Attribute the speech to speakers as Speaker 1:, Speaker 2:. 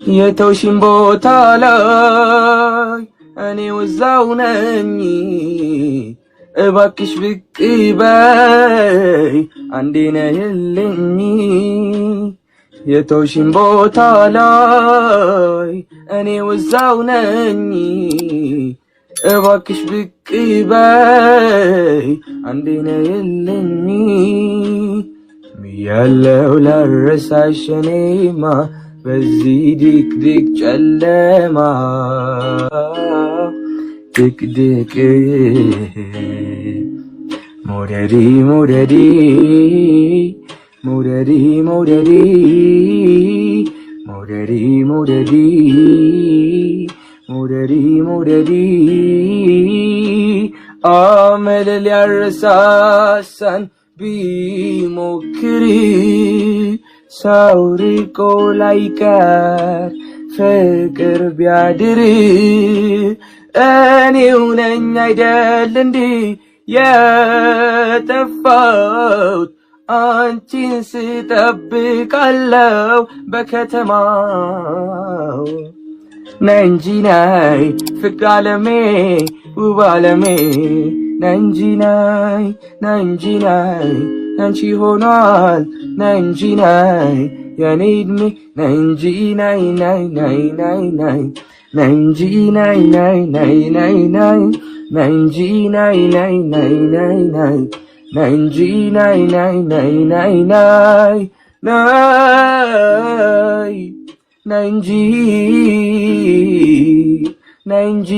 Speaker 1: የተውሽን ቦታ ላይ እኔው እዛው ነኝ። እባክሽ ብቅ በይ አንዴ ነይልኝ። የተውሽን ቦታ ላይ እኔው እዛው ነኝ። እባክሽ ብቅ በይ አንዴ ነይልኝ። ያለው ላረሳሽ እኔማ በዚህ ድቅድቅ ጨለማ ድቅድቅ መውደዲ መውደዲ መውደዲ መውደዲ መውደዲ መውደዲ መውደዲ መውደዲ አመል ሊያረሳሳን ቢሞክር ሰው ርቆ ላይቀር ፍቅር ቢያድር እኔው ነኝ አይደል እንዴ የጠፋሁት አንቺን ስጠብቃለው በከተማው። ነይ እንጂ ነይ ፍቅር አለሜ ውብ አለሜ ነይ እንጂ ነይ ነይ እንጂ ነይ ያንቺ ሆኗል ነይ እንጂ ነይ የኔ እድሜ ነይ እንጂ ነይ ነይ ነይ ነይ ነይ ነይ እንጂ ነይ ነይ ነይ ነይ ነይ ነይ እንጂ ነይ ነይ ነይ ነይ ነይ ነይ እንጂ ነይ ነይ ነይ ነይ ነይ ነይ ነይ እንጂ ነይ እንጂ።